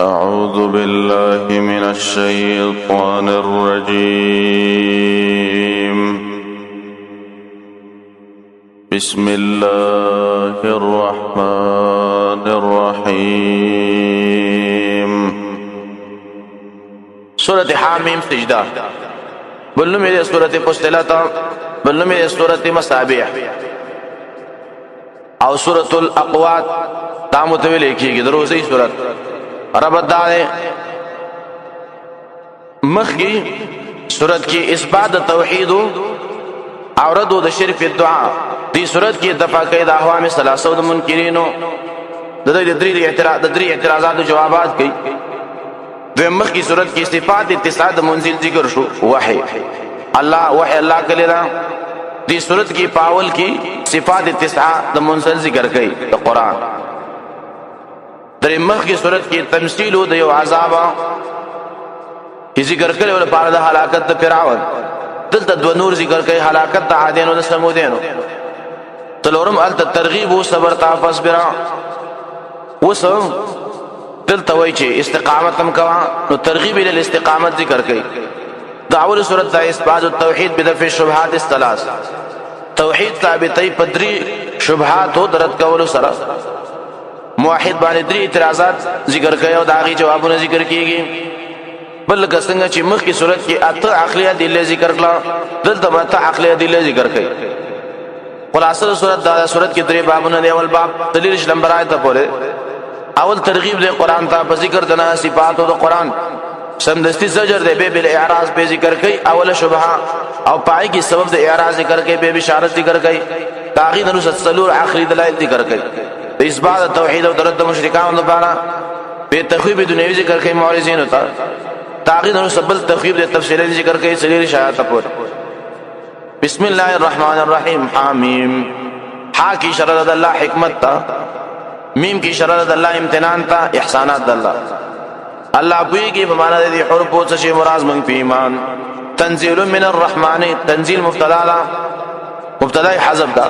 أعوذ بالله من الشيطان الرجيم. بسم الله الرحمن الرحيم. سورة حامیم سجدہ، بل نوم یې سورة فصلت، بل نوم یې سورة مصابیح او سورة الاقوات. دا متویل کیږي د روزي سورة. رب دا ده مخکې سورة کې اثبات د توحید او رد د شرک په دعا. دې سورة کې دفع کوي د احوام ثلاثه د منکرینو، د دې درې اعتراض، د درې اعتراضاتو جوابات کوي. دویم مخکې سورة کې صفات اتساع د منزل ذکر شو، وحی الله، وحی الله کړي دا. دې سورة کې پاول کې صفات اتساع د منزل ذکر کوي د قران. درې مخکې سورة کې تمثيل د یو عذاب چې ذکر کړي ول پاره د هلاکت د فرعون. دلته دو نور ذکر کوي، هلاکت د عادینو د سمودینو. تلورم ال ترغیب او صبر تا فصبر. وس دلته وای چې استقامت هم کوا، نو ترغیب ال استقامت ذکر کوي. د اول سورۃ د اثبات التوحید بدفع شبهات الثلاث، توحید ثابتې پدری شبهات او درد کولو سره موحد باندې درې اعتراضات ذکر کوي او د هغې جوابونه ذکر کیږي. بل لکه څنګه چې مخکې صورت کې اته عقلي ادله ذکر کړه، دلته به اته عقلي ادله ذکر کړي. خلاصه د صورت دا صورت کې درې بابونه دي. اول باب دلیل نمبر آیت پورې، اول ترغیب دی قرآن ته په ذکر د نه صفاتو د قرآن، سمدستی زجر دی به بل اعراض به ذکر کوي. اول شبهه او پای کې سبب د اعراض ذکر کوي، به بشارت ذکر کوي. داغي د نو څلور اخري دلایل ذکر کوي د اثبات توحید او درد مشرکانو لپاره، به تخویب دنیوي ذکر کوي معرضین ته. داغي د نو سبل تخویب د تفصیلی ذکر کوي څلور شایعات پورې. بسم الله الرحمن الرحیم. حامیم، حا کی اشاره د الله حکمت تا، میم کی اشاره د الله امتنان تا، احسانات د الله. الله پوهیږي په معنا د دې حروف څه چې مراد من په ایمان. تنزیل من الرحمن، تنزیل مبتدا ده، مبتدا حذف ده،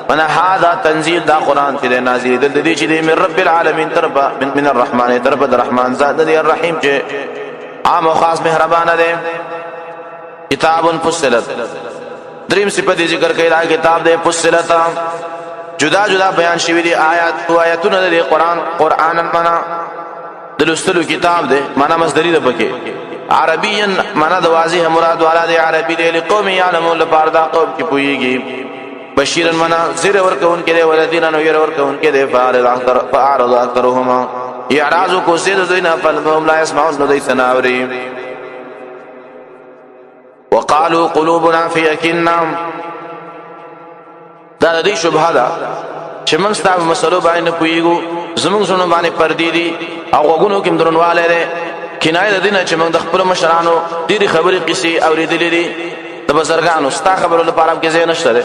منا هذا تنزیل دا قران چې نازل د دې چې من رب العالمین طرف، من الرحمن طرف د رحمان ذات دی، الرحیم چې عام او خاص مهربان دی. کتاب فصلت، دریم صفت ذکر کړي، دا کتاب دی فصلت، جدا جدا بیان شوی دی آیات او آیاتونه د قران. قران منا د لوستلو کتاب دی، معنا مصدری ده پکې. عربیا معنا د واضح مراد والا دی، عربی دی. لقوم یعلمون لپاره دا قوم کې پويږي. بشیرن منا زیر ورکون کې دی، ولذین نو ير ورکون کې دی. فارض اکثر فاعرض اکثرهما، اعراض کو سید دوینا فلهم لا يسمعون دوی سناوري. وقالوا قلوبنا في اكنه، دا د دې شبهه ده چې موږ ستاسو مسلو باندې نه پوهیږو، زموږ زړونو باندې پردې دي او غوږونو کې درنوالی دی. کنایه د دې نه چې موږ د خپلو مشرانو ډېرې خبرې قصې اورېدلې دي، د بزرګانو ستا خبرو لپاره هم کې ځای نشته دی.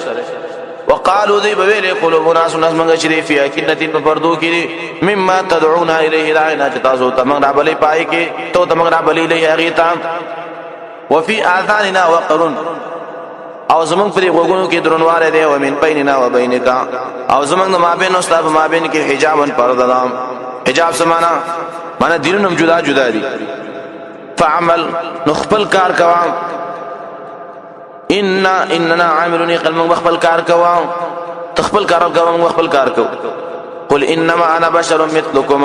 وقالو دی بویلې قلوبنا سنس موږ چې دی فی اکنة په پردو کې دي، مما تدعونا الیه دا نه چې تاسو ته موږ رابلې پای کې، ته ته موږ رابلې الیه هغې ته. وفي آذاننا وقر، او زمونږ پر غوګونو کې درنواله دی. او من بیننا و بینک، او زمونږ د مابین او ستاسو مابین کې حجابن پرده ده. حجاب سمانا معنا دینونه جدا جدا دي. فعمل نو خپل کار کوا، ان اننا عاملون قل موږ خپل کار کوا، تخپل کار کوا، موږ خپل کار کو. قل انما انا بشر مثلکم،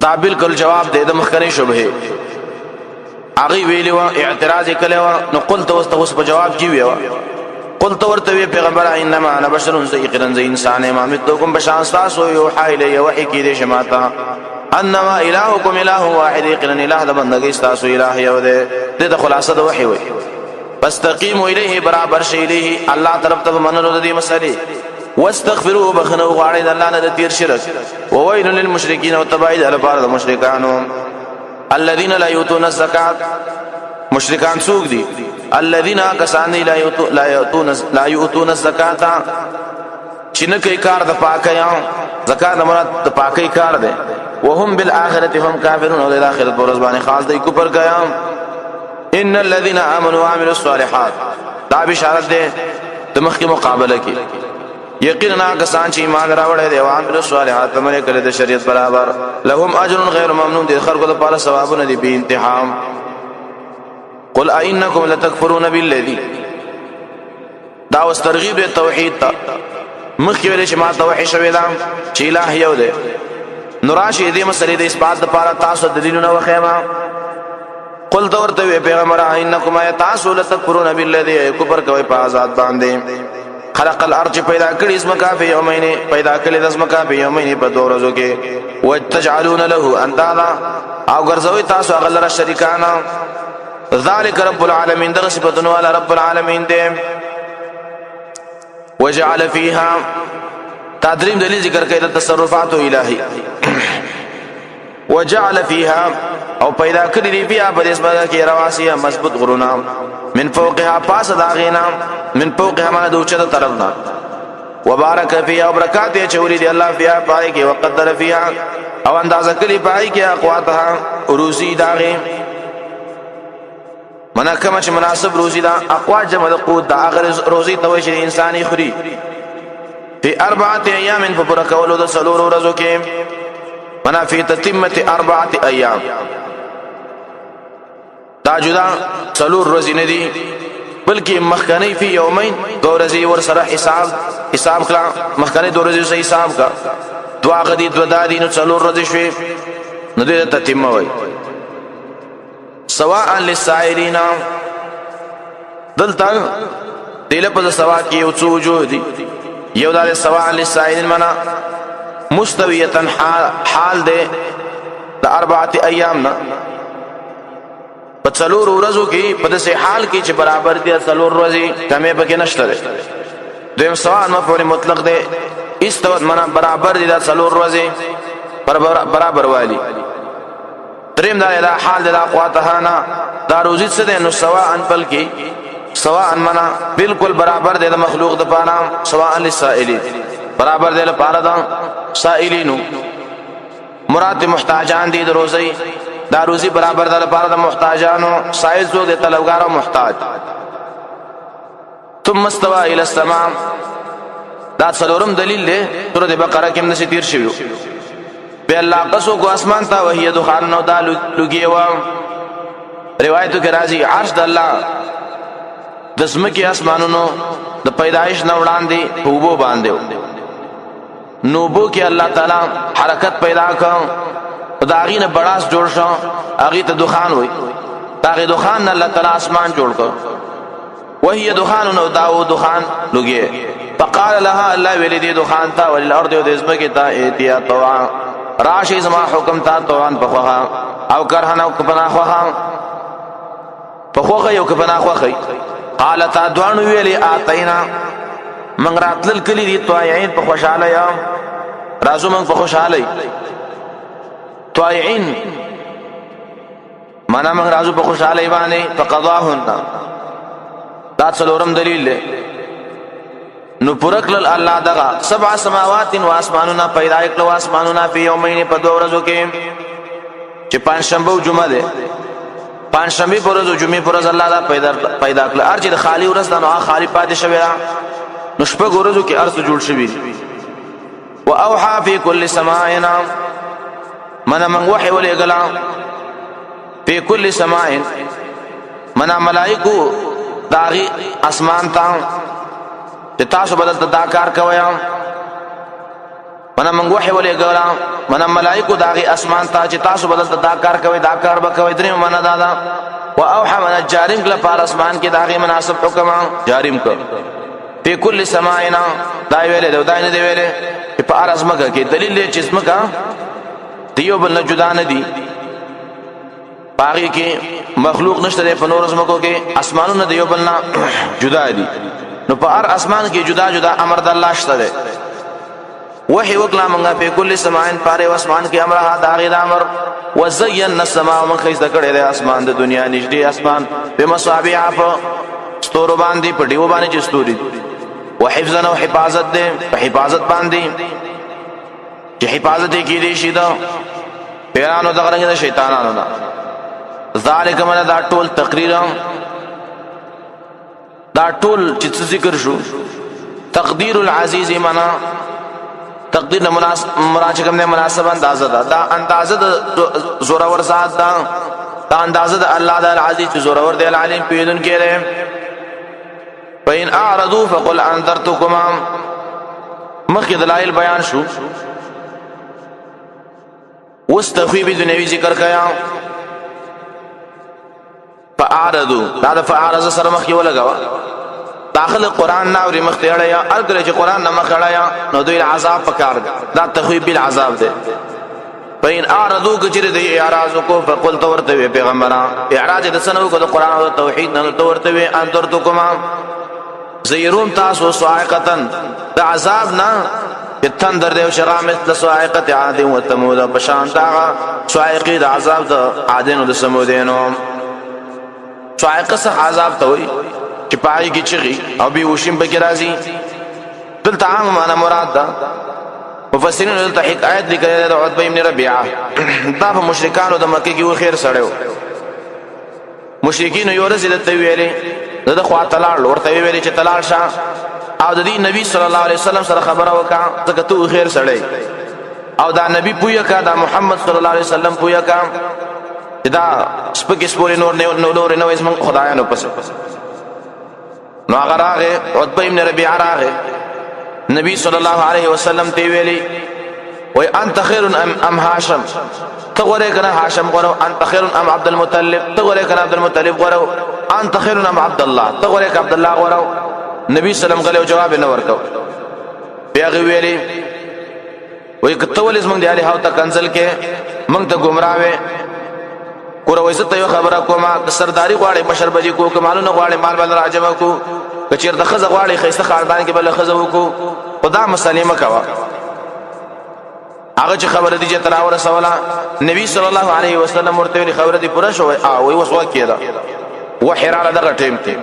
دا بالکل جواب دی د مخکنی شبهه. هغه ویلی و اعتراض کړي و، نو قلت واست اوس په جواب کې ویو قلت ورته وی پیغمبر انما انا بشر یقینا ز انسان ما مثلکم بشان تاسو، یوحى الی وحی کې دې شماتا انما الهکم اله واحد، یقینا اله د بندګۍ تاسو اله یو دی. د خلاصه د وحی وی فاستقیموا الیه، برابر شي الیه الله طرف ته منلو د دې مسئلې. واستغفروه، بخنه غواړي د الله نه د تیر شرک. وویل للمشرکین، او تبعید لپاره د مشرکانو. الذين لا يؤتون الزکات، مشرکان څوک دي؟ الذين کسان دي لا يؤتون لا يؤتون لا يؤتون الزکات، چې نه کوي کار د پاکۍ. زکات مراد د پاکۍ کار دی. وهم بالآخرة هم کافرون، او د آخرت پر ورځ باندې خاص دی کوپر کيام. ان الذين امنوا وعملوا الصالحات، دا بشارت ده د مخکې مقابله کې. یقینا کسان چې ایمان راوړی دی او عملو صالحات عمل کړي د شریعت برابر، لهم اجر غیر ممنون، دي خلکو لپاره ثوابونه دي بی انتها. قل ائنکم لتکفرون بالذی، دا اوس ترغیب دی توحید ته. مخکې ویل چې ما توحید شوی دا چې الہ یو دی، نو راشي دې مسلې د اثبات لپاره تاسو دلیلونه وخیما. قل دورته وی پیغمبر انکم تاسو لتکفرون بالذی، کفر کوي په آزاد باندې، خلق الارض پیدا کړی اسمکا په یومین، پیدا کړی د اسمکا په یومین په دوه ورځو کې، وتجعلون له اندادا او ګرځوي تاسو هغه لره شریکان. ذالک رب العالمین، دغه صفاتونو والا رب العالمین دی. وجعل فيها، تدریم دلیل ذکر کوي د تصرفات الهی. وجعل فيها او پیدا کړی دی بیا په دې سبا کې رواسي مضبوط غرونه، من فوقها پاس دا غینا، من فوقها معنا د اوچته طرف نه، وبارک فيها او برکات یې چوری دی الله فيها پای کې، وقدر فيها او اندازه کړی پای کې اقواتها روزي داغه، منا کوم چې مناسب روزي دا اقوا جمع د قوت دا هغه روزي ته وایي چې انساني خوري. په اربعه ایام په پوره کولو د څلور ورځو کې، منا فی تتمه اربعه ایام، دا جدا څلور ورځې نه دي بلکې مخکنی فی یومین دو ورځې ور سره حساب حساب کړه، مخکنی دو ورځې سره حساب کا، دوا غدي دو دادی نو څلور ورځې شوي، نو دې تتمه وایي. سواء للسائلین، دلته دله په سوا کې یو څو وجوه دي. یو دا سواء للسائلین معنا مستویه حال ده د اربعه ایام نه، په څلور ورځو کې په داسې حال کې چې برابر دي څلور ورځې کمې پکې نشته ده. دویم سواء مفعول مطلق ده، استوت معنا برابر دي دا څلور ورځې برابر والی. دریم دا دا حال دا قواتها نه دا روزی څه ده، نو سواء بلکې سواء منا بالکل برابر دی د مخلوق د پاره، سواء للسائلین برابر دی لپاره دا سائلینو، مراد محتاجان دي د روزي، دا روزي برابر ده لپاره د محتاجانو، سائل څوک دی؟ طلبګار او محتاج. ثم استوى الى السماء، دا څلورم دلیل دی، سورۃ بقره کې هم نشي تیر شوی. به الله قصو کو اسمان ته وهي دخان نو دا لګي وا. روایتو کې راځي عرش د الله د زمکه اسمانونو د پیدایش نه وړاندې په وبو باندې، نو بو کې الله تعالی حرکت پیدا کړ، دا غي نه بڑاس جوړ شو، هغه ته دخان وای، دا غي دخان نه الله تعالی اسمان جوړ کړ. وهي دخان نو داو دخان لګي، فقال لها الله ویل دي دخان تا وللارض او د زمکه تا اتیا طوعا، راشي زما حکم تا طوعا پخوها او کرهن او کپنا خوها پخوخه یو کپنا خوخه. قال تا دوانو ویلی اتینا من راتل کلی دي طائعين په خوشاله یا رازو من په خوشاله طائعين معنا من رازو په خوشاله باندې. فقضاهن، دا څلورم دلیل دی. نو پرکل الله دغه سبع سماوات و اسمانونه پیدا کړو، اسمانونه په یومین په دوه ورځو کې چې پنځشنبه او جمعه ده، پنځشنبه پر ورځ او جمعه پر ورځ الله دا پیدا کړ. ارچ د خالی ورځ دا نو خالی پاتې شوی دا، نو شپږ ورځو کې ارث جوړ شوی. واوحى فی کل سماء، من من وحی ولېګلا فی کل سماء، من ملائکو داغي اسمان ته چې تاسو بدل ته دا کار کوی. من من وحی ولېګلا من ملائکو داغي اسمان ته چې تاسو بدل ته دا کار کوي، دا کار وکوي. درې من دا دا واوحى من جاریم کله پار اسمان کې داغي مناسب حکم جاریم کړ. په کل سماعنا دا ویلې دا نه دی ویلې په ار ازمکه کې دلیل دی چې ازمکه دیو بل نه جدا نه دی، پاغي کې مخلوق نشته په نور ازمکو کې اسمانونه دیو بل نه جدا دي، نو په هر اسمان کې جدا جدا امر د الله شته دی. وحی وکلا مونږه په کل سماعن پاره اسمان کې امر ها داغه د امر. وزینا السماء من خیسته کړي د اسمان د دنیا نږدې اسمان په مصابيح په ستورو باندې په دیو باندې چې ستوري، وحفظا او حفاظت ده په حفاظت باندې چې حفاظت یې کې دي شي دا پیرانو دغه رنګ د شیطانانو نه. ذالک من دا ټول تقریر دا ټول چې ذکر شو تقدیر العزیز معنا تقدیر نه مناسب مراد کوم نه مناسب اندازه ده، دا اندازه د زورور ذات ده، دا اندازه د الله د العزیز چې زورور دی، العلیم پیدون کړي. فإن اعرضوا فقل انذرتكما، مخکې دلایل بیان شو، اوس تخویب دنیوي ذکر کیا. فاعرضوا، دا د فاعرض سره مخکې ولګوا، داخل قران نه اوري مخ ته اړیا، ارګل چې قران نه مخ اړیا نو دوی عذاب پکار دی، دا تخویب بالعذاب دی. فإن اعرضوا، کچری دی اعراض کو، فقل تورته وی پیغمبران اعراض د سنو کو د قران او توحید نه تورته وی انذرتکما، زیرون تاسو صاعقتن د عذاب نه تندر دی او شغا مثل صاعقه عاد و ثمود، پشان دا صاعقه د عذاب د عادینو د ثمودینو. صاعقه څخه عذاب ته وای چې پای کې چغي او به وشیم پکې راځي، دلته عام معنا مراد ده. مفسرین دلته حکایت لیکلی ده د عتبه ابن ربیعه، دا په مشرکانو د مکه کې و خیر سړی، مشرکین یو ورځ دته ویلې د خوا تلاړ ورته ویلې چې تلاړ شه او د دې نبی صلی الله علیه وسلم سره خبره وکا، ځکه ته خیر سړی او دا نبی پویا کا، دا محمد صلی الله علیه وسلم پویا کا، دا سپکې سپورې نور نه نور نه وایي موږ خدایانو پس. نو هغه راغې عتبه ابن ربیعه راغې نبی صلی الله علیه وسلم ته ویلي وای انت خیر ام هاشم، ته غره کنه هاشم غره، انت خیر ام عبد المطلب، ته غره کنه عبد المطلب غره، انت خیر ام عبد الله، ته غره عبد الله غره. نبی سلام غلې جواب نه ورکاو. بیا ویلي وای کته ولې زمونږ دی الہ ته کنزل کې مونږ ته گمراه وې کور وای زه ته یو خبره کومه، که سرداری غواړې مشر بجې کو، که مالونه غواړې مال بل راجمع کو، که چیرته ښځه غواړې ښایسته خاندان کې بل ښځه وکړو، خو دا مسلې مه کوه. هغه چې خبره دي چې تر ورسوله نبی صلی الله علیه وسلم ورته ویلي خبره دي پوره شوه او وای اوس وکیده وحراله دغه ټیم کې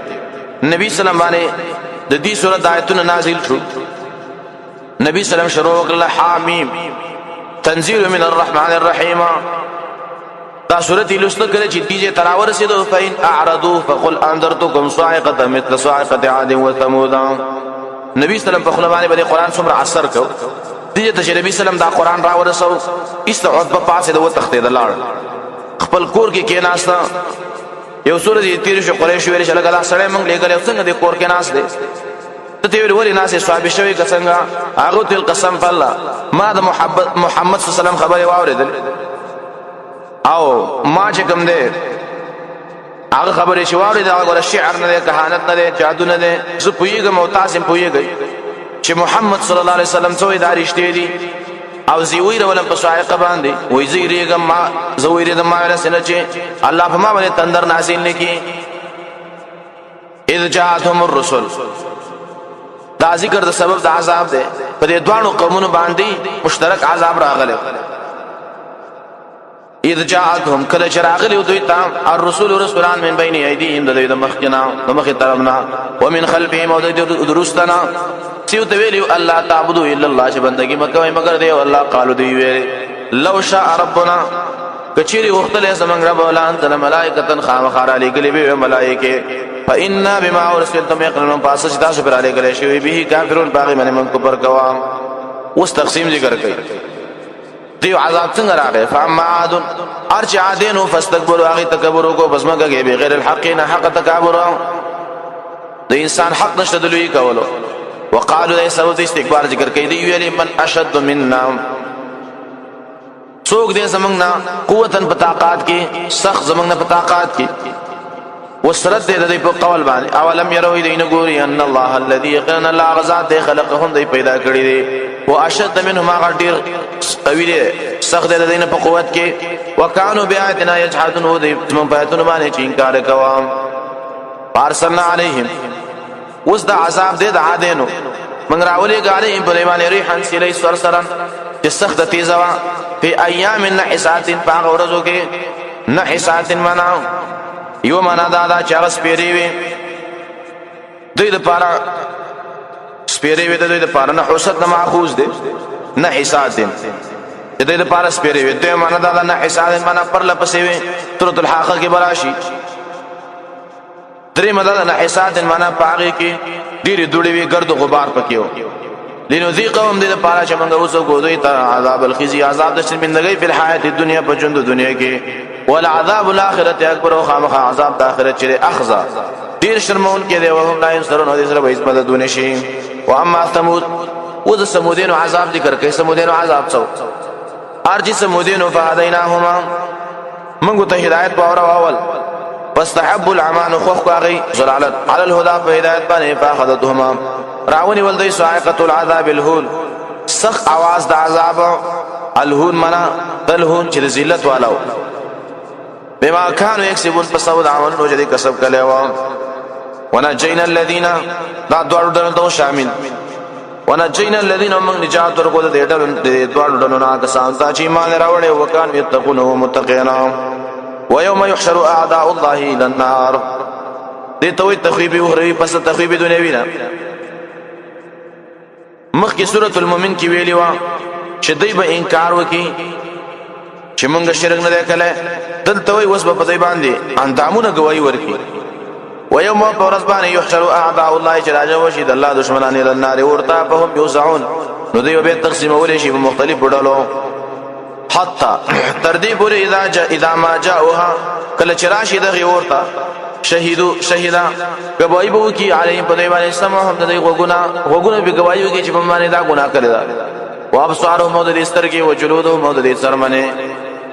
نبی صلی الله علیه باندې د دې سورۃ آیتونه نازل شو. نبی صلی الله علیه وسلم شروع وکړه حامیم تنزیل من الرحمن الرحیم، دا سورۃ لوستل کله چې دیجه تراور رسیدو فإن اعرضوا فقل انذرتكم صاعقه مثل صاعقه عاد وثمود. نبی صلی الله علیه وسلم په خپل باندې باندې قران څومره اثر کو، دیجه ته چې نبی صلی الله علیه وسلم دا قران را ورسو ایست عتبه پاسه د وتختې د لاړ خپل کور کې کېناسته. یو سورې تیر شو، قریش ویل چې لکه دا سړی مونږ لګل څنګه د کور کې ناس دی، ته ویل ولې ناس صحابه شوی که څنګه؟ هغه تل قسم په الله ما د محبت محمد صلی الله علیه وسلم خبره واورېدل او ما چې کوم دی هغه خبرې چې واورېدل، هغه ګوره شعر نه دی، کهانت نه دی، جادو نه دی، زه پوهېږم او تاسې هم پوهېږئ چې محمد صلی الله علیه وسلم څه وایي، دا رښتیا دي. او زه ویرولم په صاعقه باندې، وایي زه ویرېږم، ما زه ویرېدم، ما ویل څنګه چې الله په ما باندې تندر نازل نه کړي. اذ جاءتهم الرسل، دا ذکر د سبب د عذاب دی، په دې دوانو قومونو باندې مشترک عذاب راغلی. اذ جاءتهم، کله چې راغلی دوی ته الرسول رسولان من بین ایدیهم، د دوی د مخکنا د مخې طرفنا، ومن خلفهم، او د درستنا، سیو ته ویلو الله تعبدو الا الله، چې بندگی مکوئ مگر دی الله. قالو دی ویل لو شاء ربنا، کچری غختل زمنګ رب ولا انت ملائکتن، خامخار علی گلی به ملائکه، فإنا بما ارسلتم یقینون، پاس چې تاسو پر علی گلی شوی به کافرون، باغی باندې من کو پر کوا. اوس تقسیم ذکر کړي دیو عذاب څنګه راغی. فاما عاد، ارچ عادینو فاستكبروا، هغه تکبر کو بس مګه کې بغیر الحق نه حق تکبر، د انسان حق نشته د لوی کولو. وقالو د سبب استکبار ذکر کوي، دی ویلي من اشد منا، څوک دې زمنګ نه قوتن په طاقت کې سخت، زمنګ نه په طاقت کې وسرت دې د په قول باندې. اولم يروا دین ګوري ان الله الذي يقنا الله غزاد خلقهم، دی پیدا کړی دی، او اشد منهم، هغه ډیر قوی دی، سخت دی دین په قوت کې. وکانو بیااتنا یجحدون، او دې زمون په آیتونو باندې چې انکار کوي. ارسلنا علیهم، اوس د عذاب دې د عادینو من راولې غالې په ایمان ریحان سلی سرسرن، چې سخت تیزه وا، په ایام نحسات، په هغه ورځو کې. نحسات معنا یو معنا دا دا چې هغه سپیرې وي دوی د پاره، سپیرې وي د دوی د پاره، نه حسد نه ماخوذ دی نحسات د دوی د پاره سپیرې وي. دوی معنا دا دا نحسات معنا پر لپسې وي، سورۃ الحاقه کې براشي. درې مدد نه حساد معنا پاغي کې ډېرې دوړې وي، ګرد غبار پکې و. لنذيقهم دې لپاره چې موږ وڅکو دوی ته عذاب الخزي، عذاب د شرمندګۍ، په حیات دنیا، په ژوند دنیا کې. ولعذاب الاخرته اکبر، او خامخ عذاب د اخرت چې اخزا ډیر شرمون کې دی. وهم لا ينصرون، دې سره به هیڅ مدد ونشي. واما ثمود، و د ثمودینو عذاب ذکر کوي. ثمودینو عذاب څو ارجی ثمودینو، فهدیناهما، موږ ته هدایت باور اول، فاستحب العمان، خوخ غي ضلالت، على الهدى، په هدایت باندې. فاخذتهما، راونی ول دی، صاعقه العذاب الهون، سخت आवाज د عذاب. الهون منا دلهون چې ذلت والو. بما كانوا يكسبون، په سبب عمل نو چې کسب کړي و. ونجينا الذين، دا دوړ ډلو ته شامل. ونجينا الذين، من نجات ورکو د ډلو، د دوړ ډلو نه کسان ته چې ایمان راوړي، وکان یتقون متقین. ويوم يحشر اعداء الله الى النار، دې ته وي تخویب اخروی پس تخویب دنیوی نه. مخکې سورۃ المؤمن کې ویلی و چې دوی به انکار وکړي چې مونږ شرک نه دی کړی. دلته وی وس به په دوی باندې اندامونه گواہی ورکړي. ويوم، په ورځ باندې، يحشر اعداء الله، چې راځي وشي د الله دشمنان، الى النار، ورته، فهم يوزعون، نو دوی به تقسیمول شي په مختلفو ډلو. حتی، تر دې پورې، اذا جاء اذا ما جاءوها، کله چې راشي دغه ورته، شهیدو شهیدا، گواہی به وکي، علیهم، په دوی باندې، سمعهم، د دوی غوګونه، غوګونه به گواہی وکي چې په باندې دا ګناه کړی دا، وابصارهم، او د دې سترګې، وجلودهم، او د دې څرمنې،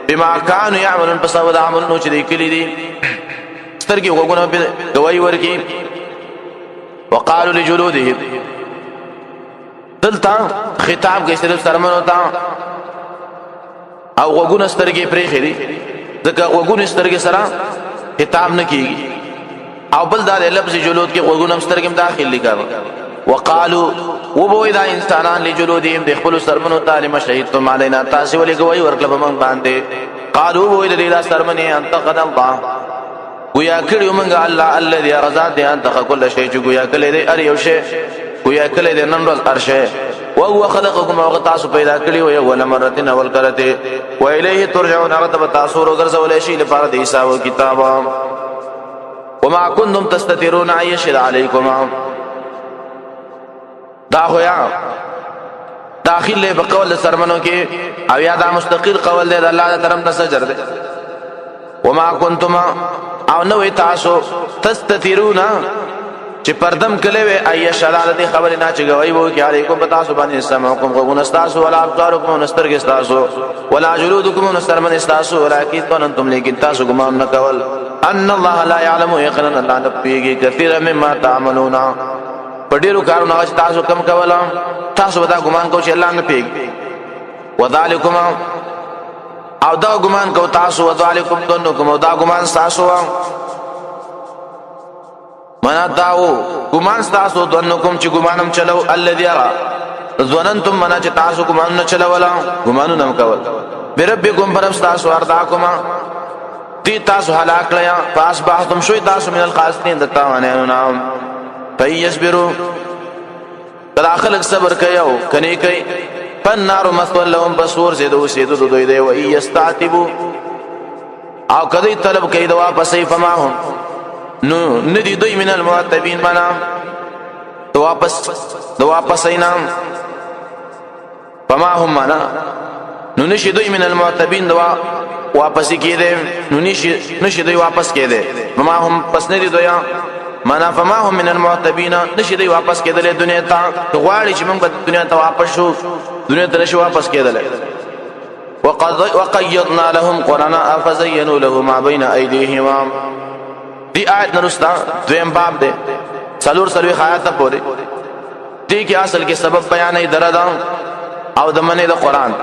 بما كانوا يعملون، په سبب د عملونو چې دوی کړي دي. سترګې غوګونه به گواہی ورکي. وقالوا لجلودهم، دلته خطاب کې صرف څرمن ہوتا او غوګونه سترګې پرې خېری، ځکه غوګونه سترګې سره خطاب نه کیږي. او بل دا لفظ جلود کې غوګونه سترګې داخل لیکل. وقالو، وبوي دا انسانان، لجلودهم، د خپل سرمنو ته، لم شهیدتم علینا، تاسو ولې گواہی ورکړه په موږ باندې؟ قالو، وبوي د دې دا سرمنې، انتقد الله، گویا کړي مونږ الله، الذي رضا دي، انت كل شيء، چې گویا کړي دي ار یو شی، گویا کړي دي نن ورځ ارشه. او هو خلقکم، او تاسو پیدا کړی او اول مرتين، اول کرته، و الیه ترجعون، هغه ته تاسو ورګرځول شي لپاره د حساب او کتاب. وما كنتم تستترون ان يشهد عليكم، دا خو یا داخل له بقول سرمنو کې او یا دا مستقل قول دی د الله تعالی طرف نه سجر دی. وما کنتم، او نو تاسو، تستترون، چې پردم کله وي، اي شهادت خبر نه چې گواہی وو کې، علیکم، تاسو باندې، سمعکم، غوونه تاسو، ولا ابصارکم، نسترګ تاسو، ولا جلودکم، نسترمن تاسو، ولکن ظننتم، لیکن تاسو ګمان نه کول، ان الله لا يعلم، یقینا الله نه پیږي، کثیر مما تعملون، په ډیرو کارونو چې تاسو کم کولا تاسو به دا ګمان کو چې الله نه پیږي. وذالکم، او دا ګمان کو تاسو، وذالکم ظنکم، او دا ګمان تاسو، منا داو ګمان تاسو، ظنکم، چې ګمانم چلو، الذي ارى ظننتم، منا چې تاسو ګمان نه چلولا، ګمانونه هم کول، بربکم، پر تاسو، ارداکما، دی تاسو هلاک کړیا، فاصبحتم، شوی تاسو، من الخاسرین، د تاوانانو نام. فیصبروا، کله خلق صبر کوي او کني کوي، فالنار مثوى لهم، بسور زیدو سیدو دوی دی. و یستعتبو، او کدی طلب کوي د واپسې، فما هم، نو ندی دوی، من المعتبین، معنا د واپس، د واپس نام. فما هم، معنا نو نشي دوی، من المعتبین، دوا واپس کېده، نو نشي دوی واپس کېده. فما هم، پس نه دي دوی، معنا فما هم من المعتبین، نشي دوی واپس کېدل دنیا ته. غواړي چې موږ دنیا ته واپس شو، دنیا ته نشي واپس کېدل. وقد وقيضنا لهم قرناء فزينوا له ما بين ايديهما. دی آیت نرستا دویم باب دی، څلور سلوي آیات پورې. دې کې اصل کې سبب بیانې دردا او د منې د قران.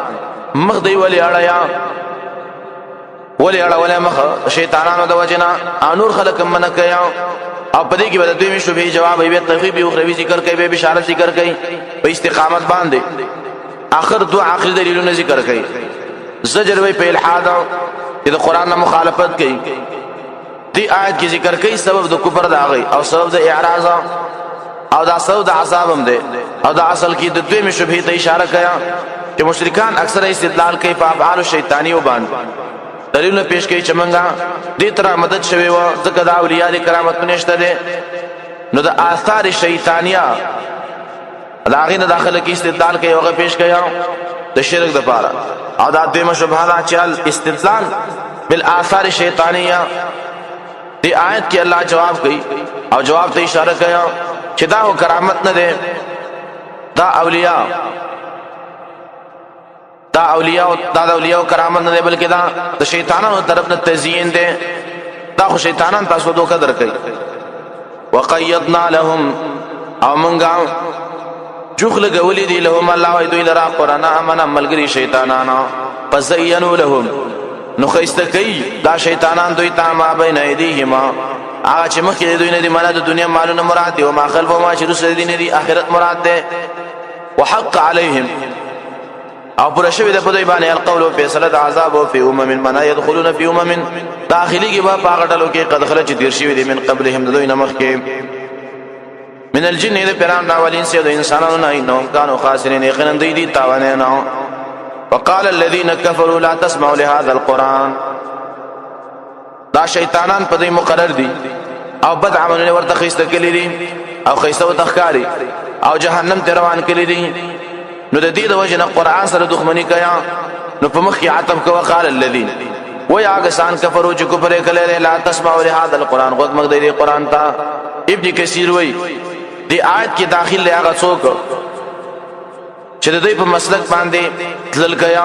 مخ دی ولی اړیا، ولی اړه ولی مخ شیطانانو د وجنا او نور خلک من کیا. او په دې کې به د دوی شوبې جواب وي، ترغیب او اخروی ذکر کوي، به بشارت ذکر کوي په استقامت باندې. اخر دو عقلی دلیلونه ذکر کوي، زجر وی په الحاد چې د قران نه مخالفت کوي. دی آیت کې ذکر کوي سبب د کفر د هغه او سبب د اعراض او دا سبب د عذاب هم دی. او دا اصل کې د دوی شبهه ته اشاره کړه چې مشرکان اکثر استدلال کوي په افعال شیطانی و باندې، دلیلونه پیش کوي چې مونږه دې تر مدد شوی و، ځکه دا اولیاء د کرامت نشته دي. نو د آثار شیطانیه دا هغې نه داخله کې استدلال کوي هغه پیش کوي د شرک دپاره. او دا دویمه شبهه ده چې الاستدلال بالآثار شیطانیه دی آیت کې الله جواب کوي او جواب ته اشاره کوي چې دا کرامت نه ده، دا اولیاء دا اولیاء دا د اولیاء کرامت نه دی، بلکې دا د شیطانانو طرف نه تزیین دی. دا خو شیطانان تاسو دوکه درکوي. وقیضنا لهم، او مونږه جوخ لګولې دي لهم الله وای دوی لرا قران امن ملګری شیطانانو فزینوا لهم، نو خیسته کوي دا شیطانان دوی ته ما بین ایدیهما، هغه چې مخکې دوی نه دي، معنا د دنیا مالونه مراد دي، او ما خلف ما چې رسول دي نه دي، آخرت مراد ده. وحق عليهم، او پر شوی د پدوی باندې القول فیصله د عذاب او فی امم من يدخلون فی امم داخلي کې با پاغه ډلو کې قد خلج تیر شوی دي من قبلهم د دوی نمخ کې من الجن د پیران راولین سي د انسانانو نه انهم كانوا خاسرين، یقینا دوی دي تاوانه نه. وقال الذين كفروا لا تسمعوا لهذا القران، دا شیطانان په دې مقرر دي او بد عملونه ورته خسته کړي دي او خسته وتخکاری او جهنم ته روان کړي دي. نو د دې د وجه نه قران سره دښمنی کیا، نو په مخ کې عتب کوه. قال الذين ويا کسان کفرو چې کفر کړي، لا تسمعوا لهذا القران، غوږ مګ دې قران ته. ابن کثیر وای دی آیت کې داخل دی هغه څوک چې د دوی په مسلک باندې تلل کیا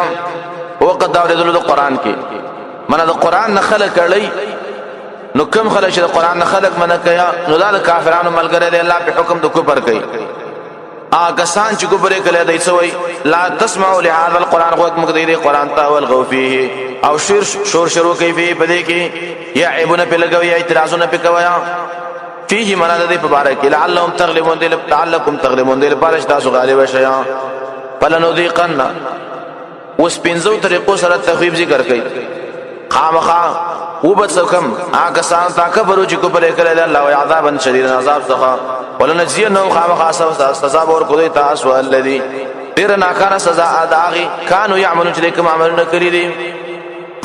وقت دا ورېدلو د قران کې منه د قران نه خلک کړی، نو کم خلک چې د قران نه خلک منه کیا نو دا د کافرانو ملګری دی، الله په حکم د کفر کوي. آ کسان چې کفر کړي دی سوی لا تسمعوا لهذا القران، غوږ مګ دی قران ته ولغوا فيه، او شور شور شروع کوي فيه په دې کې، یا عیبونه په لګوي یا اعتراضونه په کوي فيه معنا د دې په باره کې لعلهم تغلبون دې لعلکم تغلبون دې لپاره چې تاسو غالب شئ. فلنذيقن، اوس پنځو طریقو سره تخویب ذکر کړي. خامخا وبڅکم هغه سان تا کفرو چې کفر کړي الله او عذابا شدید عذاب څخه، ولنجزینهم خامخا سزا ور کوي تاسو الذی ډیر ناکاره سزا اداغي کانو یعملون چې کوم عملونه کړی دي.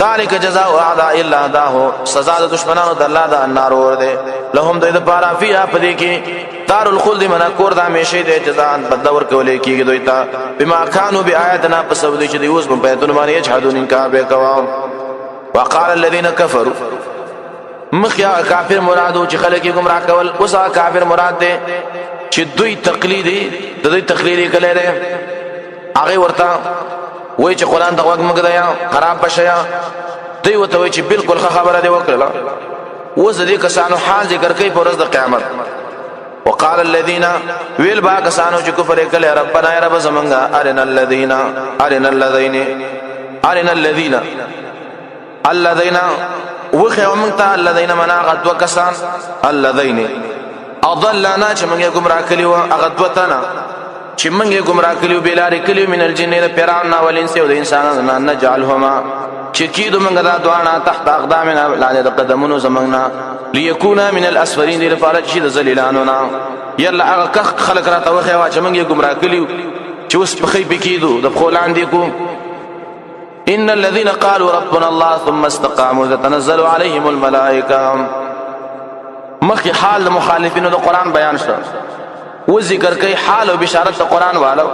ذالک جزاء اعداء الله، دا هو سزا د دشمنانو د الله د النار ور ده لهم د لپاره فیها پدې کې دار الخلد منا کور د همیشه د جزاء بدل ور کولې کیږي دوی ته بما كانوا بیااتنا پس دوی چې دی اوس په بیتون باندې یجحدون انکار به کوا. وقال الذين كفروا، مخیا کافر مرادو چې خلک یې گمراه کول، اوس هغه کافر مراد دی چې دوی تقلیدي د دوی تقلیدي کله لري هغه ورته وای چې قران ته وګ مګ دیا خراب بشیا، دوی وته وای چې بالکل خبره دی وکړه. اوس د دې کسانو حال ذکر کوي پر ورځ د قیامت. وقال الذين ویل با کسانو چې کفر کړي، ربنا یا رب زمونږه ارنا الذين ارنا الذين ارنا الذين الذين وخه موږ ته الذين منا غد وکسان الذين اضلنا چې موږ گمراه کړي و هغه دوتنه چې موږ گمراه کړي بلار کړي من الجن د پیران نا ولینس او د انسانانو نه نجعلهما چې کیدو موږ دا دواړه تحت اقدامنا لاندې د قدمونو زمنګ نه ليكونا من الاسفلين دې لپاره چې د ذلیلانو نه. یلا هغه خلک راته وخه وا چې موږ گمراه کړي چې اوس په خې پکېدو د خو لاندې کو. ان الذين قالوا ربنا الله ثم استقاموا تتنزل عليهم الملائکه. مخکې حال د مخالفینو د قران بیان شو، و ذکر کوي حال او بشارت د قران والو،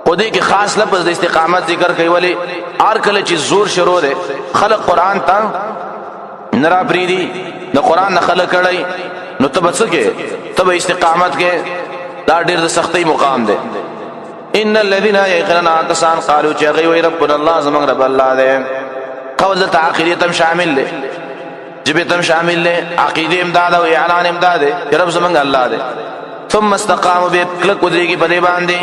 خو دې کې خاص لفظ د استقامت ذکر کوي. ولی ار کله چې زور شروع دی خلق قران ته نرا پریدي د قران نه خلق کړي، نو ته بچ کې ته استقامت کې دا ډېر د سختۍ مقام دی. ان الذين يقينا کسان قالوا چې غي وي ربنا الله زمنګ رب الله دی، قول د عقیده تم شامل دی، جبه تم شامل دی، عقیده امداد او اعلان امداد دی چې رب زمنګ الله دی. ثم استقاموا به کلک ودرېږي په دې باندې.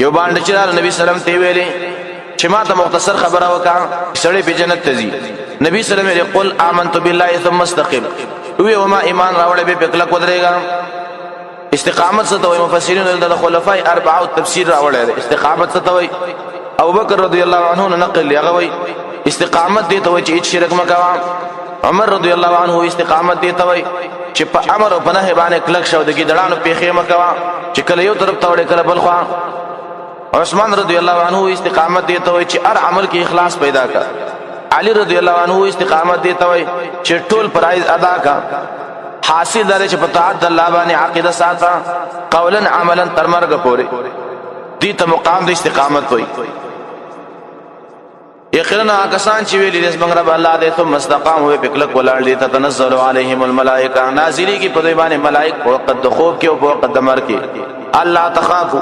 یو باندې چې نبی سلام ته ویلې چې ما ته مختصر خبره وکا سړی په جنت ته ځي، نبی صلی الله علیه وسلم قل آمنت بالله ثم استقم، وی وما ایمان راوړې به کلک ودرېږي. استقامت څه ته وایي؟ مفسرین د خلفای اربعه تفسیر راوړی دی. استقامت څه ته وایي؟ ابو بکر رضی الله عنه نه نقل دی، هغه وایي استقامت دی ته وایي چې هیڅ شرک مکوه. عمر رضی الله عنه استقامت دی ته وایي چې په امر او په نهي باندې کلک شو، د ګیدړانو پیښې مکوه چې کله یو طرف ته وړي کله بل خوا. عثمان رضی الله عنه استقامت دی ته وایي چې هر عمل کې اخلاص پیدا کا. علی رضی الله عنه استقامت دی ته وایي چې ټول فرایض ادا کا. حاصل لري چې په طاعت د الله باندې عقیده ساته قولا عملا تر مرګ پورې، دې ته مقام د استقامت وایي. یقینا کسان چې ویلي دې زمونږ رب الله دې، ثم استقاموا په کلک ولاړ دي، تتنزل عليهم الملائکه، نازلی کی په دوی باندې ملائک په وخت د خوب کې او په وخت د مرګ کې. الله تخافو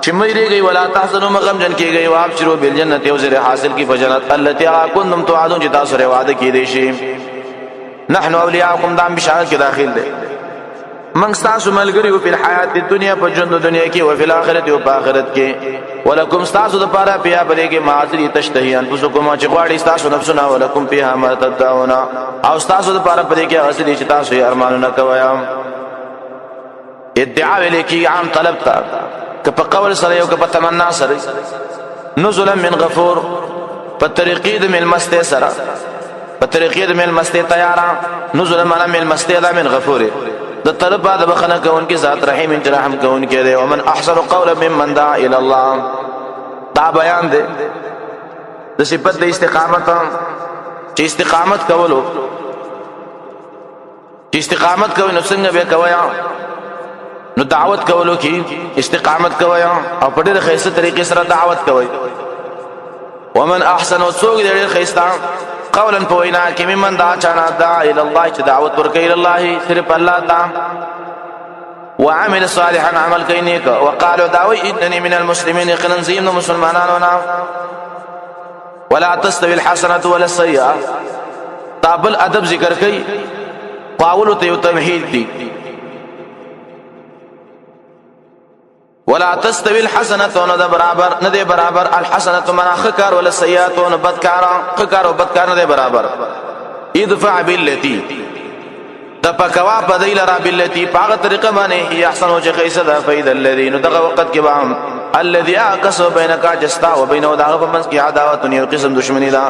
چې مې ریږي، ولا تحزنوا مغم جن کېږي، وابشروا بالجنه او زر حاصل کی په جنت، التي كنتم توعدون چې تاسو سره وعده کې دي شي. نحن اولیاءکم دام بشارت کې داخل دي، من تاسو ملګری په حیات دنیا په ژوند دنیا کې، او په آخرت او په آخرت کې، ولکم تاسو د پاره پیا پرې کې ماضی تشتهی انفسکم چې غواړي تاسو نفسونه، ولکم فیها ما تدعون او تاسو د پاره پرې کې غسل چې تاسو یې ارمانونه کوی. ادعا ویل کی عام طلب تا که په قول سره یو که په تمنا سره. نزلا من غفور، په طریقې د ملمسته سره، په طریقې د ملمسته تیارا. نزلا معنا ملمسته دا، من غفور د طرفه د بخنه کوونکی ذات، رحیم چې رحم کوونکی دی. ومن احسن قولا ممن دعا الى الله. دا بیان دی د صفت د استقامت، چې استقامت کولو، چې استقامت کوي نو څنګه به کوي؟ نو دعوت کولو کې استقامت کوي او په ډېر ښایسته طریقې سره دعوت کوي. ومن احسن، څوک دې ډېر ښایسته قولا په وینا کې، ممن دا چانا، دا الى الله چې دعوت ورکړي، الله صرف الله تا، وعمل صالحا عمل کوي نیک، وقالوا داوی انني من المسلمين یقینا زه یم د مسلمانانو نه. ولا تستوي الحسنه ولا السيئه. دا بل ادب ذکر کوي، پاولو ته یو تمهید دی. ولا تستوي الحسنه نه برابر نه دی برابر، الحسنه منا خکار، ولا سیئات نه بدکار، خکار او بدکار نه دی برابر. ادفع بالتي د پکوا په دی لرا، بالتي پاغه طریقه باندې، هي احسن چې خیسه ده، فید الذین دغه وخت کې به الذي اقص بینک جستا و بینه دغه په منځ کې عداوت یو قسم دشمنی ده،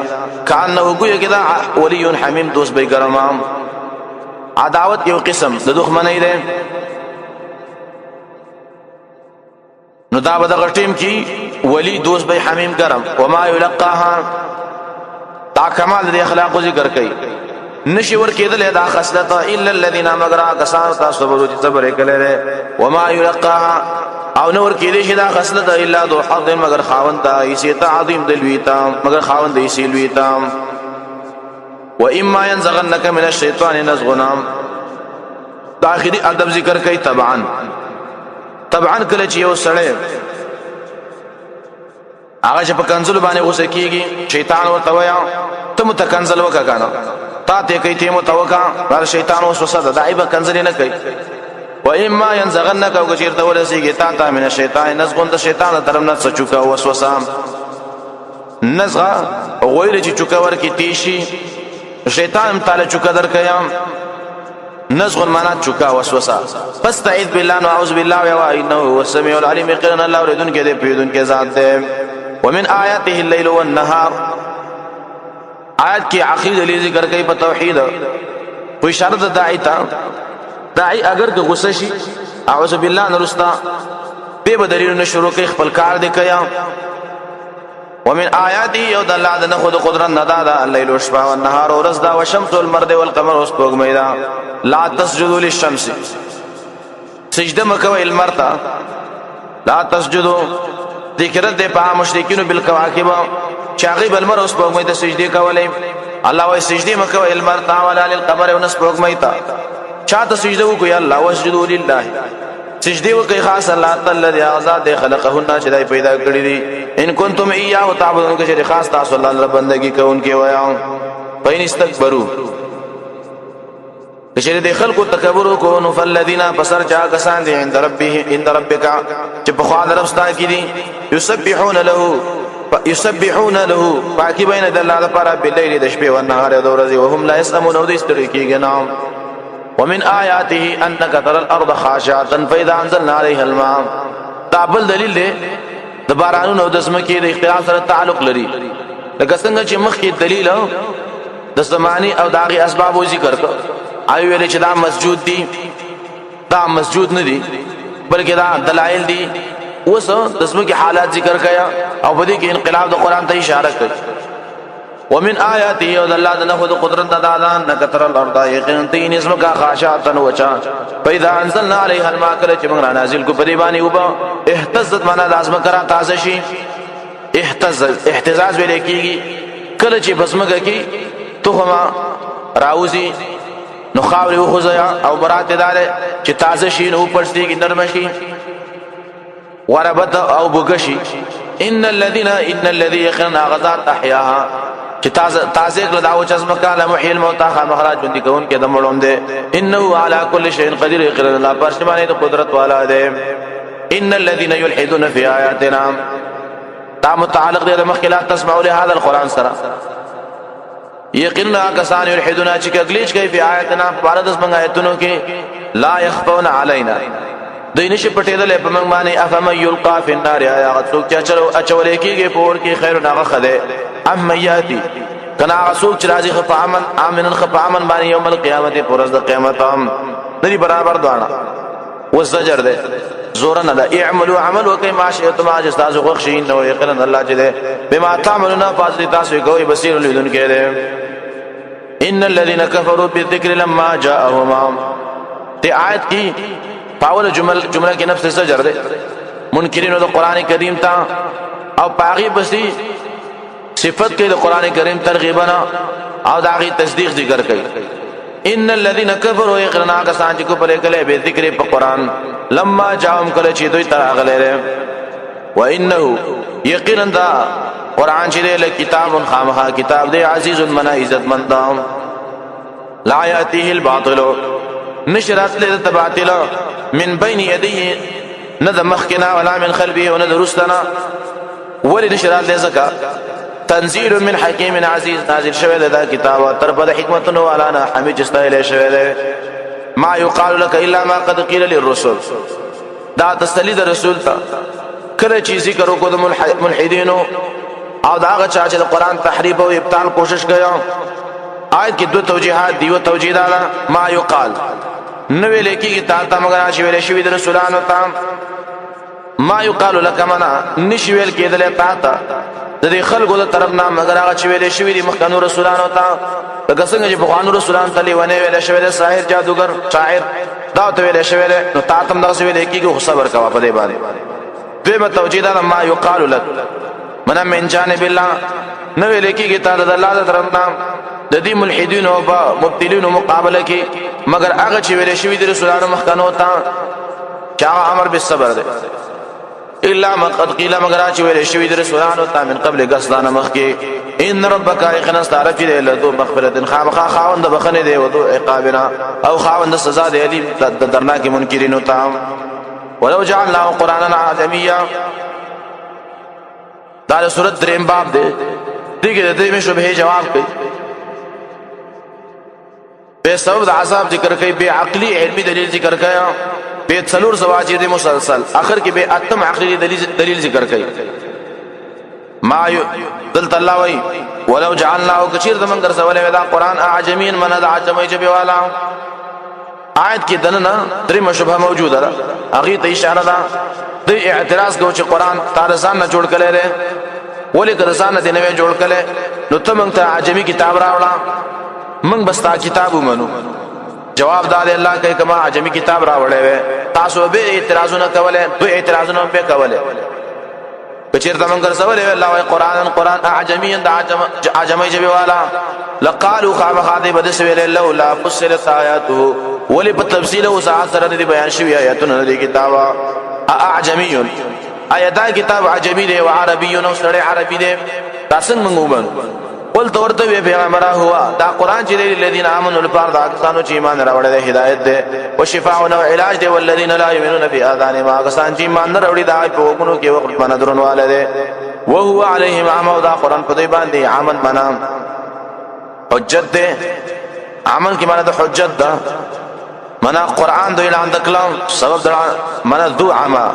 کانه ګویا کې دا ولی حمیم دوست به ګرمام. عداوت یو قسم د دښمنۍ ده، نو دا به دغه ټیم کې ولی دوست به حمیم ګرم. وما یلقاها، دا کمال د اخلاق ذکر کوي، نشي ور کېدل دا خصلت الا الذين مگر کسان تاسو به چې صبر کړي. وما یلقاها او نور کېدې شي دا خصلت الا ذو حظ مگر خاوند تا ایسه تا عظیم دلوی تا، مگر خاوند ایسه لوی تا. و اما ينزغنك من الشیطان نزغ. دا اخري ادب ذکر کوي. طبعا طبعا کله چې یو سړی هغه چې په کنزل باندې غوسه کیږي، شیطان ورته وایا ته متکنزل وکا کنه، تا ته کوي ته متوکا، دا شیطان وسوسه ده، دایبه کنزل نه کوي. و اما ينزغنک او چیرته ورسیږي تا ته من الشیطان نزغ د شیطان طرف نه چوکا وسوسه، نزغه غویل چې چوکا ورکی تیشي، شیطان تعالی چوکا در کيام. نزغ معنا چوکا وسوسه. فاستعذ بالله، نعوذ بالله و انه هو السميع العليم یقینا الله اوریدون کې دی، پیدون کې ذات دی. ومن آیاته الليل والنهار. آیت کې اخیر دلیل ذکر کوي په توحید، په اشاره د داعی ته. داعی اگر که غصه شي، اعوذ بالله نرستا به دلیلونه شروع کوي، خپل کار دی کیا. ومن آیاته یو د الله د نخو د قدرت نه دا ده الليل او شپه، او النهار ورځ دا، والشمس والمرد والقمر اوس پوګمې دا. لا تسجدوا للشمس، سجده مکوئ لمر ته. لا تسجدوا ذکر د په مشرکین بالکواکب چې هغه بل مر اوس پوګمې ته سجدي کولې. الله وای سجدي مکوئ لمر ته، ولا للقمر ونس پوګمې ته. چاته سجده وکړي؟ الله. واسجدوا لله، سجدي وکي خاص الله تعالی الذي آزاد خلقهن چې دای پیدا کړی دي، ان کنتم ایاه تعبدون چې خاص تاسو الله رب بندگی کوونکې ویا. پاین استکبروا چې د خلکو تکبر کو، نو فالذین فسر چا کسان دي، عند ربه عند ربک چې په خوا درفستا کې دي، یسبحون له یسبحون له پاکي بین د الله لپاره، باللیل د شپې، او نهار د ورځې، وهم لا یسمون او د ستړي کېږي نه. ومن آیاته انک ترى الارض خاشعه فاذا انزلنا عليها الماء. دا بل دلیل دی د بارانونو د زمکه د اختلاف سره تعلق لري، لکه څنګه چې مخکې دلیل د زماني او داغي اسباب ذکر کړ، آی ویل چې دا مسجود دي، دا مسجود نه دي، بلکې دا دلایل دي. اوس د زمکه حالات ذکر کیا او په دې کې انقلاب د قران ته اشاره کوي. ومن آیاته او الله د نخو د قدرت نه دادان نکتر الارض یقینا تین اسم کا خاشعتن وچا فاذا انزلنا عليها الماء کله چې موږ را نازل کو په دې باندې وبا اهتزت معنا د ازمکه را تازه شي. اهتز اهتزاز ویل کیږي کله چې بسمګه کی تخمه راوزی نو خاورې وخوځیا او برات دار چې تازه شي نو پړسیږي، نرم شي، وربت او بوګشي. ان الذين ان الذي يخنا غزات احياها چې تازه تازه کړه دا او چزم کاله محیل الموت خامخرا ژوند کون کې د مړوم ده. انه على كل شيء قدير، یقینا الله پر شمانه د قدرت والا ده. ان الذين يلحدون في آياتنا، دا متعلق دی د مخکلات تسمعوا لهذا القران سره. یقینا کسان یلحدون چې کګلیچ کوي په آیتنا پارد زمنګ آیتونو کې، لا يخفون علينا، دوی نشي پټېدل په موږ باندې. افم یلقا فی النار، یا څوک چې چلو اچولې کېږي پور کې خیر ناغه خده، ام یاتی کنا څوک چې راځي خپ امن امن خپ امن باندې یوم القیامت پرز د قیامت هم ندی برابر دواړه. وزجر ده، زور نه ده. اعملوا عمل وکي ما شئتم، ما چې تاسو خوښ شئ، نو یقینا الله چې ده بما تعملون فاضل تاسو کوي بصیر لیدون کې ده. ان الذين كفروا بالذکر لما جاءهم، ته آیت کی پاول جمله کې نفس زجر ده منکرینو د قران کریم ته، او پاغي بسی صفت کې د قران کریم ترغیبنا او د هغه تصدیق ذکر کړي. ان الذين كفروا، یقینا کسان چې کو پرې کله به ذکر په قران، لما جاءهم کله چې دوی تراغله، وانه یقینا دا قران چې له کتاب خامها کتاب دی، عزیز منا عزت مند، لا یاتیه الباطل نشرات له تباطل من بین یدیه، نه د مخکنا ولا من خلفه ونه د رستنا. ولی نشرات له زکا تنزيل من حکیم عزیز، نازل شوی دا کتاب تر په حکمتونو والا نه حمید استایل شوی دی. ما یقال لك الا ما قد قيل للرسل، دا تسلی د رسول ته کله چې ذکر وکړو د ملحدینو او دا هغه چا چې د قران تحریف او ابطال کوشش کوي. آیت کې دوه توجیهات دی. یو توجیه دا ما یقال نو ویل کېږي تا ته مگر چې ویل شوی د رسولانو ته. ما یقال لك منا نشي ویل کېدل تا ته د دې خلکو د طرف نه مگر هغه چې ویل شوی دی مخکنو رسولانو ته، لکه څنګه چې پخوانو رسولانو ته لیونه ویل شوی دی، ساحر، جادوګر، شاعر دا ته ویل شوی دی، نو تا ته هم دغسې ویل کېږي، خو صبر کوه په دې باندې. دویمه توجیه دا ما یقال لك منا من جانب الله، نو ویل کېږي تا د الله د طرف نه د دې ملحدینو او مبتلینو مقابله کې مگر هغه چې ویل شوی دی رسولانو مخکنو ته چې هغه امر بالصبر دی. الا ما قد قيل مگر چې ویل شوی د رسولانو ته من قبل غسلان مخکې. ان ربک یقینا ستاره چې له ذو مغفرت خامخا خاوند بخنه دی، او ذو عقابنا او خاوند سزا دی علی د درناک منکرینو ته. ولو جعلناه قرانا عجمیا، دا د سورۃ دریم باب دی، دغه د دې شبهه جواب کوي، به سبب د عذاب ذکر کوي، به عقلی علمی دلیل ذکر کوي، به څلور زواجر دی مسلسل، اخر کې به اتم عقلی دلیل ذکر کوي. ما دلته الله وای ولو جعلناه کثیر د من ګرځولې دا قران اعجمین من د عجمي جبه والا. آیت کې دننه درې مشبه موجوده ده، هغه ته اشاره ده. د اعتراض کو چې قران تارزان نه جوړ کړي لري، ولې ګرځان نه نوې جوړ کړي، نو ته مونږ ته عجمي کتاب راوړه، مونږ بس تا کتاب ومنو. جواب دا دی الله کوي کما عجمي کتاب راوړې وې تاسو به اعتراضونه کوله، دوی اعتراضونه به کوله. کچیر ته مونږ ګرځولې الله وای قران قران اعجمي د عجم عجمي جبي والا، لقالو خامخا دې بد سویل لولا فصلت آیاته، ولی په تفصیل او ساعت سره دې بیان شوی آیاتونه دې کتابه. اعجمي آیا دا کتاب عجمی دی او عربي نو سړی عربي دی، تاسو موږ ومن. قل تورته وی پیغمبره هوا دا قران چې دی الذين امنوا لپاره دا کسانو چې ایمان راوړل دی هدایت دی او شفاء او علاج دی، والذین لا یؤمنون فی اذان ما کسان چې ایمان نه راوړي دا په وګونو کې وخت باندې درنواله دی. وهو علیهم عام، دا قران په دې باندې عامن معنا حجت دی، عمل کې معنا د حجت ده، منا قران د اعلان د کلام سبب د منا ذو عما،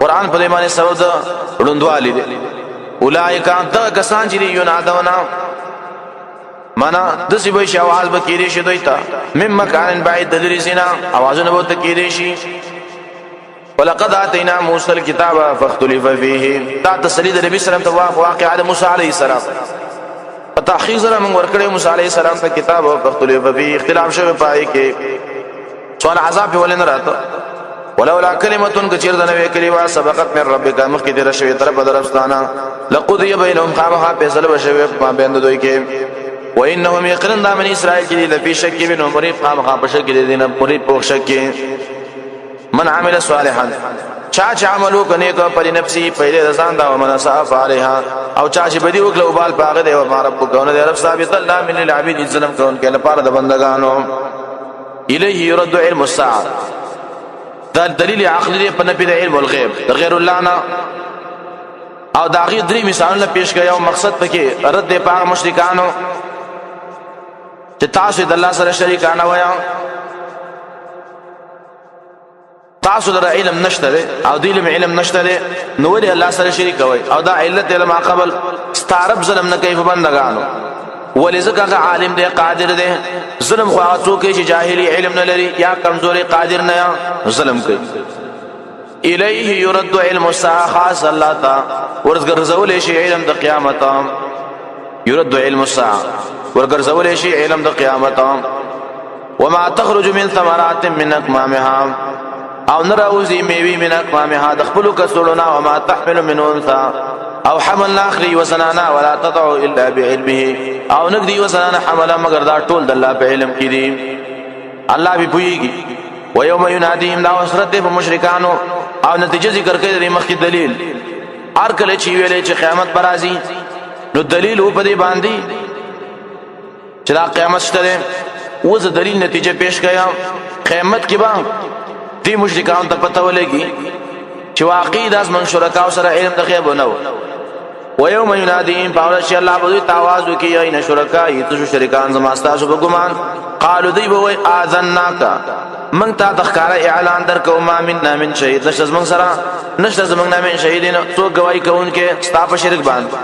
قران په دې باندې سبب د ړوندوالي دی. اولایک دا کسان چې ینادونا منا د سی به شي आवाज به کیری شي دوی ته مم مکان بعید د لري سینا आवाजونه به ته کیری شي. ولقد اتینا موسی الكتاب فاختلف فيه، دا تسلی د نبی سلام ته واقعا د موسی علیه السلام. په تحقیق سره موږ ورکړې موسی علی السلام ته کتاب او پختلې په اختلاف شوی پای کې سوال عذاب په ولنه راته. ولولا کلمه کچیر د نوې کلمه سبقت من ربک، مخکې تیر شوی طرف درفستانه، لقضی بینهم، خامخا فیصله بشوي په بین دوی کې. وانهم یقینا د بنی اسرائیل کې لفی شک من مریب، خامخا په شک دي نه مریب په شک. من عمل صالحا، چا چې عمل وکنه کو پر نفسي پهله ځان دا، ومن صاف عليها، او چا چې بدی وکړه وبال پاغه دی، او ما رب کو نه رب ثابت الله من العبید، ظلم کون کې لپاره د بندگانو. الیه يرد علم الساعه، دا دلیل عقلی دی په نفي د علم الغیب د غیر الله نه، او دا غي درې مثالونه پیش کړي او مقصد پکې رد دی په مشرکانو چې تاسو د الله سره شریکانه ویا، تاسو لره علم نشته دی او دی علم علم نشته دی، نو ولې الله سره شریک کوي؟ او دا علت علم قبل ستارب ظلم نه کوي په بندگانو، ولې؟ ځکه هغه عالم دی، قادر دی. ظلم خو هغه څوک چې جاهلی، علم نه لري یا کمزوري، قادر نه، ظلم کوي. الیه يرد علم الساعه، خاص الله تا ورګرځول شي علم د قیامت. يرد علم الساعه، ورګرځول شي علم د قیامت. وما تخرج من ثمرات من اكمامها، او نراوزی میوی من اكمامها د خپل کسړونه، وما تحمل من انثى، او حمل ناخلی وزنانا، ولا تضع الا بعلمه، او نګدی وزنانا حمل، مگر دا ټول د الله په علم کې دي، الله به پويږي. ويوم يناديهم، دا وسرت په مشرکانو او نتیجه ذکر کوي د مخکې دلیل. هر کله چې ویلې چې قیامت پر راځي، نو دلیل و په دې باندې چې دا قیامت شته دی. وز دلیل نتیجه پیش کیا، قیامت کې به دې مشرکان ته پته ولګي چې واقعي داس من شرکاو سره علم د غیب نه و. ويوم يناديهم، پاول شي الله به تاواز وکي، اين شرکای، تاسو شریکان زما تاسو په ګمان. قالو، دی به وای، اذناک، من تا تخکار اعلان در کو، ما منا من شهید، نشته زمون سره، نشته زمون نه من شهیدین څوک گواہی کوونکې ستا په شرک باندې.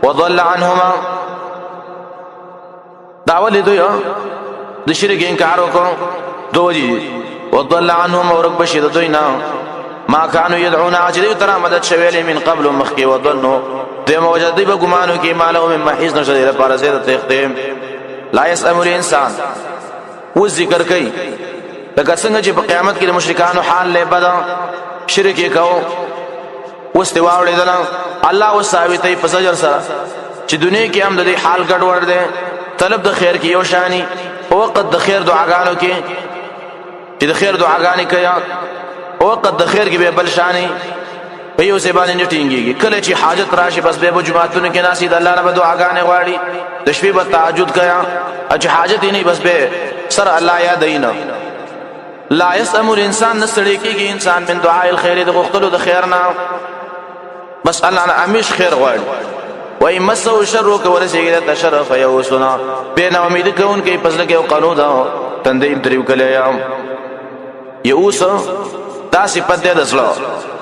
وضل عنهما، دا ولې دوی د شرک انکار وکړو؟ دوی وضل عنهم، ورک بشي د دوی نه، ما كانوا يدعون، اجر تر مدد شویل، من قبل مخکي. وظنوا، د موجد دی به ګمانو کې، مالو من محیز، نشه لپاره زیاده تخته. لا يسأم الانسان، و ذکر کوي لکه څنګه چې په قیامت کې د مشرکانو حال له بد شرک یې کاو، اوس دی واوړېدل، الله او ثابتې په زجر سره چې دنیا کې هم د دې حال ګډوډ دی. طلب د خیر کې یو شانی، په وخت د خیر دعاګانو کې چې د خیر دعاګانې کوي، په وخت د خیر کې به بل شانی، په یو ځای باندې نه ټینګیږي. کله چې حاجت راشي، بس به جماعتونو کې ناسي، د الله نه به دعاګانې غواړي، د شپې به تهجد کوي، چې حاجت یې نه، بس به سر الله یادین. لا يسأم الانسان، نسړی کېږي انسان، من دعاء الخير، د غختلو د خیر نه. بس الله نه همیش خیر غواړي. وای مسو شر، کو ورسېږي د شر، فیوسنا، به نه امید کوون کې پسله کې قانون دا تندې تریو کله یا یوس. دا صفت ده د زړه،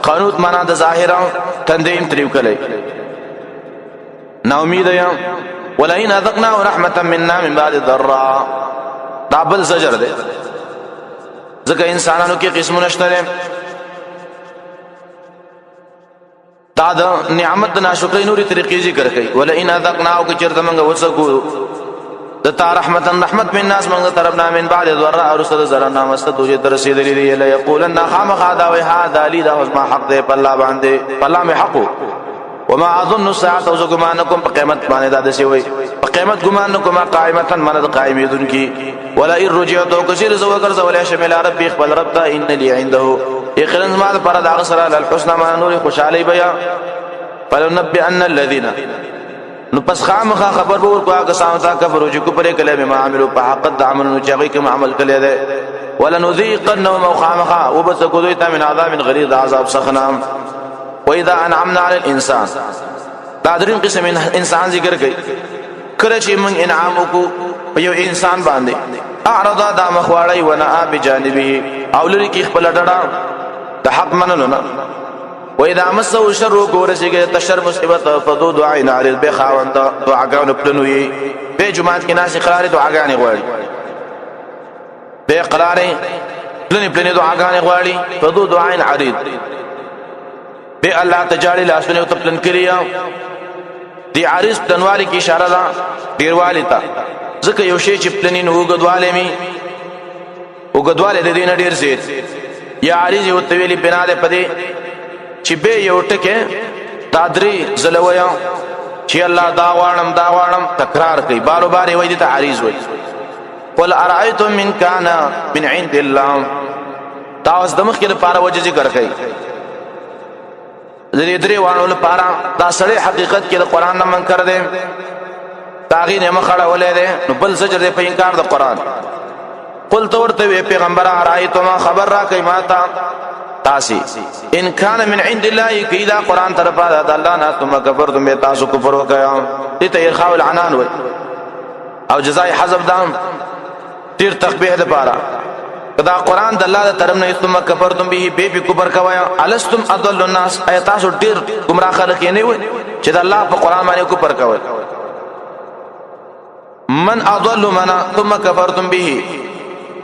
قانوت معنا د ظاهره تندې تریو کله نا امید یا. ولئن اذقنا رحمتا منا من بعد ضراء، دا بل زجر ده، ځکه انسانانو کې قسمونه شته. دا د نعمت د ناشکرۍ نورې طریقې ذکر کړي. ولئن اذقنا، او چیرته موږ وڅکو د تا، رحمتا، رحمت، من ناس، موږ طرف نه، من بعد ضراء، ارسل ضرر نه مست دوجه تر رسیدلې دی، لا یقولن، خامخا دا وی، هذا لی، دا ما حق دی په الله باندې، په الله می حق. وما اظن الساعه، او ګمان کوم په قیامت باندې، دا دسی وای په قیامت ګمان کوم، قائمتا، من قائمېدون کی. ولا ان رجعت، کثیر زو ګرځول شمل، ربي، خپل رب ته، ان لي عنده، یقینا ما پر دا سره، الحسنى، ما نور خوشالي بیا. فلنبئن الذين، نو پس خامخا خبر به ورکو هغه کسانو ته، کفرو، چې کوپر کله، بما عملو، په حق د عملونو چې هغه کوم عمل کړی دی. ولنذيقنهم، خامخا وبسکو دوی ته، من عذاب غلیظ، عذاب سخنا. واذا انعمنا على الانسان، دا دریم قسم انسان ذکر کړي. کله چې موږ انعام وکړو په یو انسان باندې، اعرض، دا مخواړی، ونآ بجانبه، او لري کې خپل ډډه د حق منلو نه. واذا مسه الشر، ګورسیږي تشر مصیبت، فذو دعاء عریض، به خاوند دعاګانو پلنوي، به جماعت کې ناس قرار دعاګانې غواړي، به قرار پلنې پلنې دعاګانې غواړي. فذو دعاء عریض، به الله تجاړي لاسونه او تپلن کړی. دی عارض پلنوالی کې اشاره ده ډیروالی ته، ځکه یو شی چې پلنی نو وګدواله می وګدواله د دین ډیر زیات. یا عارض یو طویلی بنا ده پدې چې به یو ټکه دا درې زلویا چې الله دا غواړم دا غواړم تکرار کوي، بارو بار وای دي ته عارض وای. قل ارایتم من کان من عند الله، دا اوس د مخکې لپاره وجه ذکر کوي د دې درې وانو لپاره. دا سړی حقیقت کې د قران نه منکر دی، تاغي نه مخړه ولې دی، نو بل زجر دی په انکار د قران. قل تورته وی پیغمبر ارایتم، خبر را کوي ماتا تاسی، ان کان من عند الله، کیدا قران طرفه د الله نه، ثم کفرتم به تاسو کفر وکیا. دې ته ارخاء العنان وای او جزای حذف دام ډیر تقبیح ده پاره. دا قران د الله د طرف نه، ثم کفرتم به، به به کفر کوایا، الستم اضل الناس، ایت تاسو ډیر گمراه خلک نه وي چې د الله په قران باندې کفر کوي. من اضل من ثم کفرتم به،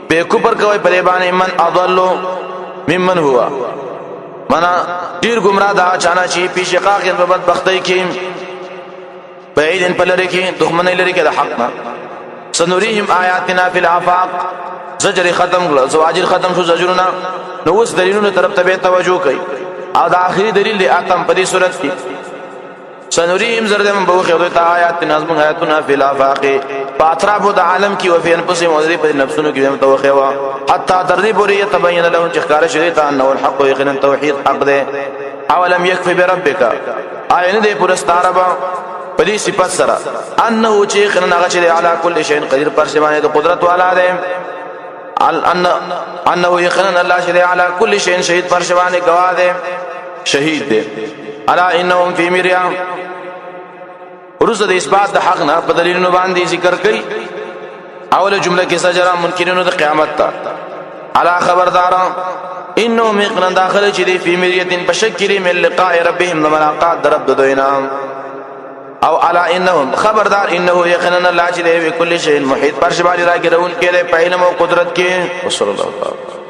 به کفر کوي په باندې، من اضل ممن هو منا ډیر گمراه دا چانه چې پیشقاق په بدبختۍ کې بعید په لری کې دښمنۍ لري کې د حق نه. سنوريهم آیاتنا فی الافاق، زجر ختم کړه، زواجر ختم شو، زجرونه. نو اوس دلیلونو طرف ته به توجه کوي او د اخري دلیل دی اتم په دې صورت کې. سنوريهم زرد من بوخه دوی ته آیات نظم آیاتنا فی الافاق، پاترابو د عالم کې او فی انفسهم وذری په نفسونو کې هم توخه وا، حتی تر دې پورې تبین لهم چې ښکار شوی ته انه الحق، یقینا توحید حق دی. اولم یکفی بربک، آیا نه دی پوره ستا رب په دې صفت سره انه چې یقینا هغه چې علی کل شیء قدیر، پر شی باندې د قدرت والا دی. ان انه یقینا الله چې علی کل شیء شهید، پر شی باندې گواه دی، شهید دی. الا انهم فی مریا، ورسره د اثبات د حق نه په دلیلونو باندې ذکر کړي. اوله جمله کې سجرا منکرینو د قیامت ته، الا خبردار، انه مقنا داخله چې دی فی مریتن بشکری من لقاء ربهم، د ملاقات در رب دوینا. او الا انهم خبردار، انه یقینا الله چې دی کل شی محیط، پر شی باندې راګرون کې په علم او قدرت کې. وصلی الله تعالی.